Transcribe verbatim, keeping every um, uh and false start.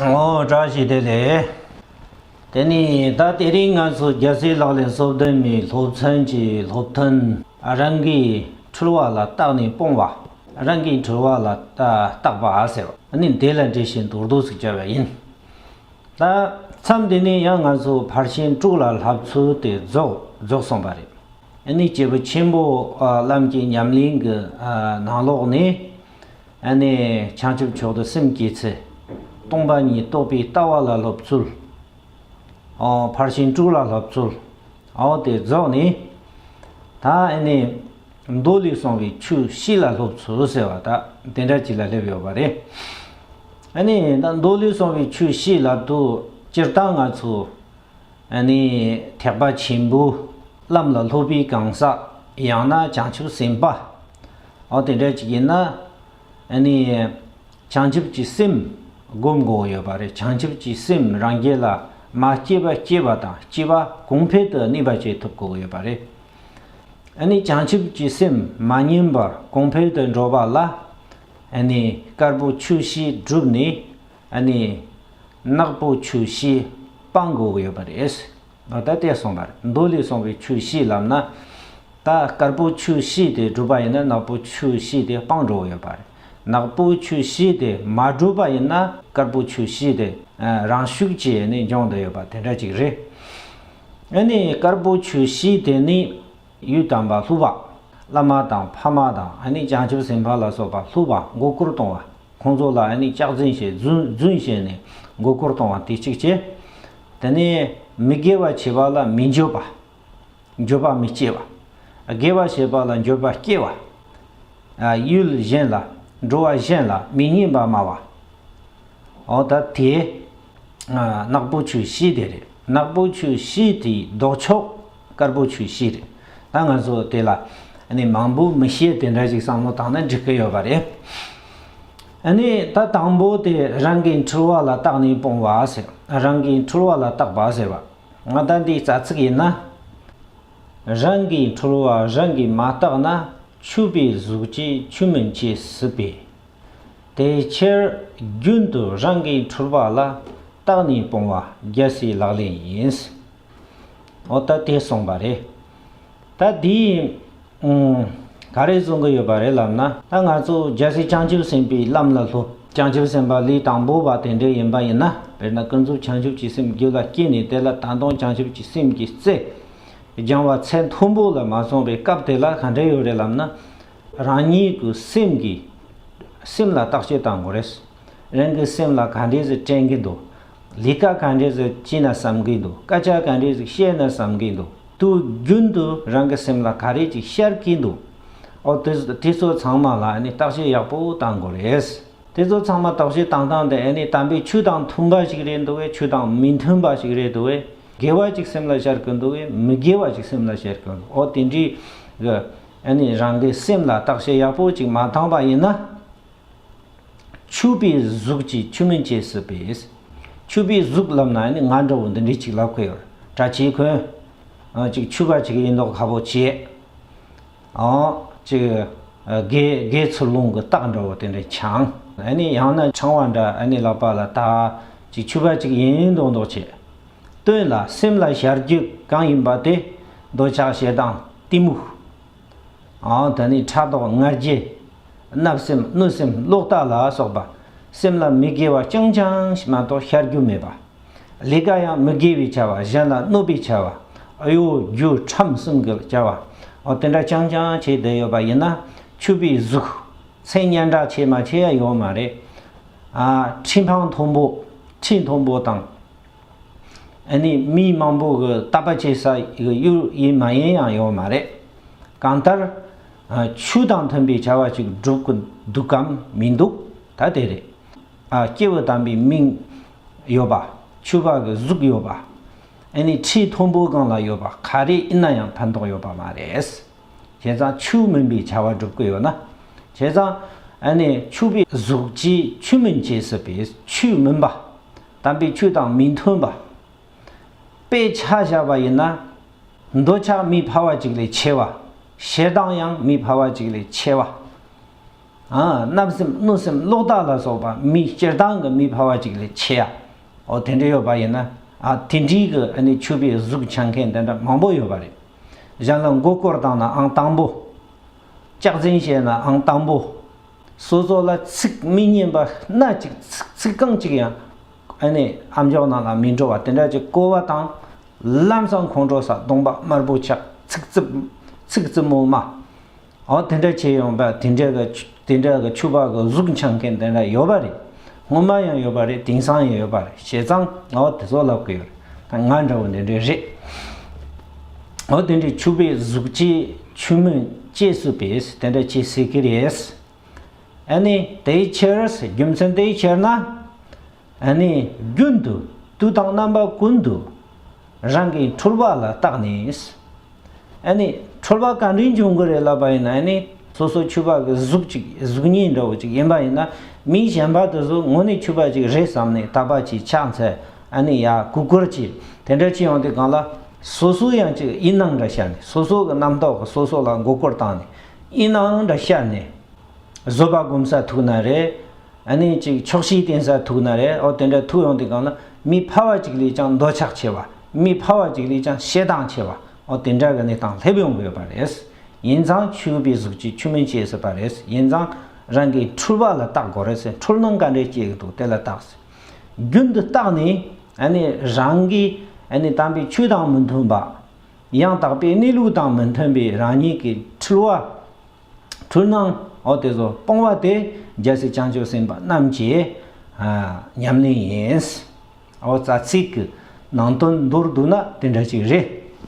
ཨོ་བཀྲ་ཤིས་བདེ་ལེགས། དེ་ནི་ད་དེ་རིང་ང་ཚོ་རྒྱལ་སྲས་ལག་ལེན་སོ་བདུན་མའི་སློབ་ཚན་གྱི་སློབ་ཐུན། རང་གིས་འཁྲུལ་བ་ལ་བརྟགས་ནས་སྤོང་བ། རང་གིས་འཁྲུལ་བ་ལ་བརྟགས་པ་ཟེར་བ་ནི་འདི་ལ་འགྲེལ་བཤད་མདོར་བསྡུས་ཤིག་བྱ་བ་ཡིན། ད་མཚམས་འདི་ནས་ཡང་ང་ཚོ་ཕར་ཕྱིན་དྲུག་ལ་བསླབ་ཚུལ་དེ་རྫོགས་རྫོགས་སོང་བ་རེད། ཨ་ནི་སྐྱེས་བུ་ཆེན་པོ་ཨ་བླ་མ་གི་ཉམས་ལེན་གྱི་ཨ་ནང་ལོགས་ནས། ཨ་ནི་བྱང་ཆུབ་མཆོག་ཏུ་སེམས་བསྐྱེད་ཚེ། སྟོང་པ་ཉིད་རྟོགས་པའི་ལྟ་བ་ལ་སློབ་ཚུལ། ཨོ་ཕར་ཕྱིན་དྲུག་ལ་སློབ་ཚུལ། ཨོ་དེ་རྫོགས་ནས། ད་ཨ་ནི་མདོ་ལས་གསུངས་པའི་ཆོས་བཞི་ལ་སློབ་ཚུལ་ཟེར་བ་ད་དེ་འདྲ་ཅིག་ལ་སླེབས་ཡོད་པ་རེད། ཨ་ནི་ད་མདོ་ལས་གསུངས་པའི་ཆོས་བཞི་ལབ་དུས་སྤྱིར་བཏང་ང་ཚོ། ཨ་ནི་ཐེག་པ་ཆེན་པོའི་ལམ་ལ་སློབ་པའི་གང་ཟག་ཡང་ན་བྱང་ཆུབ་སེམས་དཔའ། འོ་དེ་འདྲ་ཅིག་ཡིན་ན། ཨ་ནི་བྱང་ཆུབ་ཀྱི་སེམས་སྒོམ་དགོས་ཡོད་པ་རེད། བྱང་ཆུབ་ཀྱི་སེམས་རང་རྒྱུད་ལ་མ་སྐྱེས་པ་སྐྱེས་པ་དང་སྐྱེས་པ་གོང་འཕེལ་དུ་གནས་པ་བྱེད་ཐུབ་དགོས་ཡོད་པ་རེད། ཨ་ནི་བྱང་ཆུབ་ཀྱི་སེམས་མ་ཉམས་པར་གོང་འཕེལ་དུ་འགྲོ་བ་ལ། ཨ་ནི་དཀར་པོ་ཆོས་བཞི་བསྒྲུབས་ནས། ཨ་ནི་ནག་པོ་ཆོས་བཞི་སྤང་དགོས་ཀྱི་ཡོད་པ་རེད། ད་དེ་གསུངས་པ་རེད། མདོ་ལས་གསུངས་པའི་ཆོས་བཞི་ལབ་ན། ད་དཀར་པོ་ཆོས་བཞི་དེ་བསྒྲུབས་པ་ཡིན་ན་ནག་པོ་ཆོས་བཞི་དེ་སྤང་འགྲོ་གི་ཡོད་པ་རེད། ནག་པོ་ཆོས་བཞི་དེ་མ་བསྒྲུབས་པ་ཡིན་ན་དཀར་པོ་ཆོས་བཞི་དེ་རང་ཤུགས་ཀྱིས་ནི་འབྱུང་བསྡད་ཡོད་པ་དེ་འདྲ་ཅིག་རེད། ཨ་ནི་དཀར་པོ་ཆོས་བཞི་དེ་ནི། ཡུལ་དམ་པ་སློབ་པ། བླ་མ་དང་ཕ་མ་དང་ཨ་ནི་བྱང་ཆུབ་སེམས་དཔའ་ལ་སོགས་པ་སློབ་པ་མགོ་སྐོར་གཏོང་བ། ཁོང་ཚོ་ལ་ཨ་ནི་སྐྱག་རྫུན་བཤད་རྫུན་རྫུན་བཤད་ནས་མགོ་སྐོར་གཏོང་བ་དེ་གཅིག་བྱས། དེ་ནས་མི་དགེ་བ་བྱེད་པ་ལ་མི་འགྱོད་པ། འགྱོད་པ་མི་སྐྱེ་བ། དགེ་བ་བྱེད་པ་ལ་འགྱོད་པ་སྐྱེ་བ། ཡུལ་གཞན་ལ་འགྲོ་བ་གཞན་ལ་མི་སྙན་པ་སྨྲ་བ། འོ་ད་དེ། ནག་པོ་ཆོས་བཞི་དེ་རེད། ནག་པོ་ཆོས་བཞི་དེའི་ལྡོག་ཕྱོགས་དཀར་པོ་ཆོས་བཞི་རེད། ད་ང་ཚོ་དེ་ལ་ནི་མང་པོ་མི་ཤེས་དེ་འདྲ་ཞིག་བསམ་བློ་བཏང་ན་འགྲིག་གི་ཡོད་པ་རེད། ཨ་ནི་ད་དང་པོ་དེ་རང་གི་འཁྲུལ་བ་ལ་བརྟགས་ནས་སྤོང་བ་ཟེར། རང་གི་འཁྲུལ་བ་ལ་བརྟག་པ་ཟེར་བ། ང་ད་འདིའི་རྩ་ཚིག་ཡིན་ན། རང་གི་འཁྲུལ་བ་རང་གིས་མ་བརྟགས་ན། འཁྲུལ་པའི་གཟུགས་ཀྱིས་ཆོས་མིན་བྱེད་སྲིད་པས། དེ་ཕྱིར་རྒྱུན་དུ་རང་གི་འཁྲུལ་པ་ལ་བརྟགས་ནས་སྤོང་བ་རྒྱལ་སྲས་ལག་ལེན་ཡིན། འོ་ད་དེ་གསུངས་པ་རེད། ད་འདི་ཨུམ། ག་རེ་གསུང་གི་ཡོད་པ་རེད་ལབ་ན། ད་ང་ཚོ་རྒྱལ་སྲས་བྱང་ཆུབ་སེམས་དཔའི་ལམ་ལ་སློབ། བྱང་ཆུབ་སེམས་དཔའ་ལས་དང་པོ་བ་དེ་འདྲ་ཡིན་པ་ཡིན་ན། དཔེར་ན་ཀུན་རྫོབ་བྱང་ཆུབ་ཀྱི་སེམས་རྒྱུད་ལ་སྐྱེས་ནས་དེ་ལ་ད་དུང་བྱང་ཆུབ་ཀྱི་སེམས་ཀྱི་རྩེ་སྦྱང་བ་ཚད་མཐོན་པོ་ལ་མ་སོང་བའི་སྐབས་དེ་ལ་ག་འདྲ་ཡོད་རེད་ལབ་ན། རང་ཉིད་ཀྱི་སེམས་ཀྱི། སེམས་ལ་བརྟག་དཔྱད་བཏང་དགོས་རེད། རང་གི་སེམས་ལ་ག་འདྲས་ཟིག་དྲན་གྱི་འདུག་ལས་ཀ་ག་འདྲས་ཟིག་བྱས་ན་བསམ་གྱི་འདུག་སྐད་ཆ་ག་འདྲས་ཟིག་བཤད་ན་བསམ་གྱི་འདུག་དུས་རྒྱུན་དུ་རང་གི་སེམས་ལ་ག་རེ་ཅིག་ཤར་གྱི་འདུག་འོ་དེ་དེ་ཚོ་ཚང་མ་ལ་ཨ་ནི་བརྟག་དཔྱད་ཡག་པོ་བཏང་དགོས་རེད། དེ་ཚོ་ཚང་མ་བརྟག་དཔྱད་བཏང་སྟངས་དེ་ཨ་ནི་དམ་པའི་ཆོས་དང་མཐུན་པ་ཞིག་རེད་འདུག་གས། ཆོས་དང་མི་མཐུན་པ་ཞིག་རེད་འདུག་གས། དགེ་བ་ཅིག་སེམས་ལ་ཤར་གྱི་འདུག་གས། མི་དགེ་བ་ཅིག་སེམས་ལ་ཤར་གྱི་འདུག་འོ་དེ་འདྲའི་གི་ཨ་ནི་རང་གི་སེམས་ལ་བརྟག་དཔྱད་ཡག་པོ་ཅིག་མ་བཏང་པ་ཡིན་ན། འཁྲུལ་པའི་གཟུགས་ཀྱིས་ཆོས་མིན་བྱེད་སྲིད་པས། འཁྲུལ་པའི་གཟུགས་ལབ་ན་ནི་ང་འདྲ་བོ་འདི་འདྲའི་ཅིག་ལབ་ཁོ་ཡོད། གྲྭ་ཆས་གོན། ཨ་ཅིག་ཕྱུ་པ་ཅིག་ཡིན་མདོག་ཁ་པོ་བྱས། ཨང་ཅིག་དགེ་དགེ་ཚུལ་སློང་གི་རྟགས་འདྲ་བོ་དེ་འདྲ་འཆང་། ཨ་ནི་ཡང་ན་ཕྲེང་བ་འདྲ་ཨ་ནི་ལག་པ་ལ་བཏགས། ཅིག་ཕྱུ་པ་ཅིག་ཡིན་མདོག་མདོག་བྱས། སྟོན་ལ་སེམས་ལ་ཤར་རྒྱུ་གང་ཡིན་པ་དེ། འདོད་ཆགས་ཞེ་སྡང་གཏི་མུག་ཨང་ད་ནི་ཕྲག་དོག་ང་རྒྱལ། བརྣབ་སེམས་གནོད་སེམས་ལོག་ལྟ་ལ་སོགས་པ། སེམས་ལ་མི་དགེ་བ་རྐྱང་རྐྱང་ཞིག་མ་གཏོགས་ཤར་རྒྱུ་མེད་པ། ལས་ཀ་ཡང་མི་དགེ་བའི་བྱ་བ། གཞན་ལ་གནོད་པའི་བྱ་བ། གཡོ་སྒྱུ་ཁྲམ་གསུམ་གྱི་བྱ་བ། འོ་དེ་འདྲ་རྐྱང་རྐྱང་བྱས་བསྡད་ཡོད་པ་ཡིན་ན། འཁྲུལ་པའི་གཟུགས། མཚན་སྙན་གྲགས་ཆེ་མ་ཆེ་ཡང་ཡོད་མ་རེད། ཨ་ཁྲི་འཕང་མཐོན་པོ། ཁྲི་མཐོན་པོ་དང་། ཨ་ནི་མི་མང་པོ་གི་བསྟོད་པ་བྱེད་ས་ཡོད་ཡིན་མ་ཡིན་ཡང་ཡོད་མ་རེད། གང་ལྟར། ཆོས་དང་མཐུན་པའི་བྱ་བ་ཅིག་སྒྲུབ་ཀྱི་འདུག་གམ་མི་འདུག་ད་དེ་རེད། སྐྱེས་བུ་དམ་པའི་མིང་ཡོད་པ། ཕྱུ་པ་གི་གཟུགས་ཡོད་པ། ཨ་ནི་ཁྲི་མཐོན་པོ་སྒང་ལ་ཡོད་པ་ག་རེ་ཡིན་ན་ཡང་ཕན་ཐོགས་ཡོད་པ་མ་རེད། བྱས་ཙང་ཆོས་མིན་པའི་བྱ་བ་སྒྲུབ་ཀྱི་ཡོད་ན། བྱས་ཙང་ཨ་ནི་འཁྲུལ་པའི་གཟུགས་ཀྱིས་ཆོས་མིན་བྱེད་སྲིད་པས། ཆོས་མིན་པ། དམ་པའི་ཆོས་དང་མི་མཐུན་པ། དཔེ་ཆ་བཞག་པ་ཡིན་ན། འདོད་ཆགས་མི་ཕལ་བ་ཅིག་ལས་ཆེ་བ། ཞེ་སྡང་ཡང་མི་ཕལ་བ་ཅིག་ལས་ཆེ་བ། ཨ། བརྣབ་སེམས་གནོད་སེམས་ལོག་ལྟ་ལ་སོགས་པ་མི་སྤྱིར་བཏང་གི་མི་ཕལ་བ་ཅིག་ལས་ཆེ་ཡ། འོ་དེ་འདྲ་ཡོད་པ་ཡིན་ན། ཨ། དེ་འདྲའི་གི་ཨ་ནི་ཕྱུ་པའི་གཟུགས་འཆང་མཁན་དེ་འདྲ་མང་པོ་ཡོད་པ་རེད། གཞན་ལ་མགོ་སྐོར་བཏང་ན་ཨང་དང་པོ། སྐྱག་རྫུན་བཤད་ན་ཨང་དང་པོ། སོ་སོ་ལ་ཚིག་མི་སྙན་པ་སྣ་གཅིག་ཚིག་ཚིག་རྐང་གཅིག་ཡང་ཨ་ནི་ཨམ་ཅོག་ནང་ལ་མི་འགྲོ་བ་དེ་འདྲ་ཅིག་གོ་བ་དང་། ལམ་སང་ཁོང་ཁྲོ་ཟ། གདོང་པ་དམར་པོ་ཆགས། ཚིག་རྩུབ། ཚིག་རྩུབ་མོ་སྨྲ། འོ་དེ་འདྲ་བྱས་ཡོང་བ་དེ་འདྲ་གི་དེ་འདྲ་གི་ཕྱུ་པ་གི་གཟུགས་འཆང་མཁན་དེ་འདྲ་ཡོད་པ་རེད། སྔོན་མ་ཡང་ཡོད་པ་རེད། དེང་སང་ཡང་ཡོད་པ་རེད། བྱས་ཙང་འོ་དེ་ཚོ་ལབ་གི་ཡོད་རེད། ད་ང་འདྲ་བོ་འདི་འདྲ་རེད། འོ་དེ་འདྲའི་ཕྱུ་པའི་གཟུགས་ཀྱིས་ཕྱུག་མོས་གཅེས་སུ་པས་དེ་འདྲ་བྱེད་སྲིད་ཀྱི་རེད། ཨ་ནི་དེའི་ཕྱིར། རྒྱུ་མཚན་དེའི་ཕྱིར་ན། ཨ་ནི་རྒྱུན་དུ་དུས་དང་རྣམ་པ་ཀུན་ཏུ་རང་གི་འཁྲུལ་པ་ལ་བརྟགས་ནས། ཨ་ནི་འཁྲུལ་པ་ག་འདྲའི་འབྱུང་གི་རེད་ལབ་པ་ཡིན་ན། ཨ་ནི་སོ་སོ་ཕྱུ་པ་གི་གཟུགས་ཅིག་གཟུགས་བརྙན་འདྲ་བོ་ཅིག་ཡིན་པ་ཡིན་ན། མི་གཞན་པ་དེ་ཚོ་དངོས་གནས་ཕྱུ་པ་ཅིག་རེད་བསམ་ནས་དག་པ་ཅིག་ཆགས་ཚེ། ཨ་ནི་ཡ་གུས་བཀུར་གྱིས་དེ་འདྲ་ཅིག་ཡོང་དུས་སྒང་ལ། སོ་སོ་ཡང་ཅིག་ཡིན་ནའང་འདྲ་བཤད་ནས། སོ་སོ་གི་རྣམ་རྟོག་གིས་སོ་སོ་ལ་མགོ་སྐོར་བཏང་ནས་ཡིན་ནའང་འདྲ་བཤད་ནས། བཟོད་པ་སྒོམ་ས་ཐུག་ན་རེད། ཨ་ནི་ཅིག་ཆོག་ཤེས་བསྟེན་ས་ཐུག་ན་རེད། འོ་དེ་འདྲ་ཐུག་ཡོང་དུས་སྒང་ལ། མི་ཕལ་བ་ཅིག་ལས་ཀྱང་འདོད་ཆགས་ཆེ་བ། མི་ཕལ་བ་ཅིག་ལས་ཀྱང་ཞེ་སྡང་ཆེ་བ། འོ་དེ་འདྲ་གི་གནས་སྟངས་སླེབས་ཡོང་གི་ཡོད་པ་རེད། ཡིན་ཙང་ཕྱུ་པའི་གཟུགས་ཀྱིས་ཕྱུག་མོས་གཅེས་སྲིད་པ་རེད། ཡིན་ཙང་རང་གི་འཁྲུལ་པ་ལ་བརྟག་དགོས་རེད་ཟེར། འཁྲུལ་སྣང་ག་འདྲས་སྐྱེ་གི་འདུག་དེ་ལ་བརྟག་ཟེར། རྒྱུན་དུ་བརྟགས་ནས། ཨ་ནི་རང་གི་ཨ་ནི་དམ་པའི་ཆོས་དང་མི་མཐུན་པ། ཡང་དག་པའི་གནས་ལུགས་དང་མི་མཐུན་པའི་རང་ཉིད་ཀྱི་འཁྲུལ་བ། འཁྲུལ་སྣང་། འོ་དེ་ཚོ་སྤོང་བ་དེ་རྒྱལ་སྲས་བྱང་ཆུབ་སེམས་དཔའ་རྣམས་ཀྱི། ཨ། ཉམས་ལེན་ཡིན། འོ་རྩ་ཚིག་གི་ནང་དོན་མདོར་བསྡུས་ན་དེ་འདྲ་ཅིག་རེད།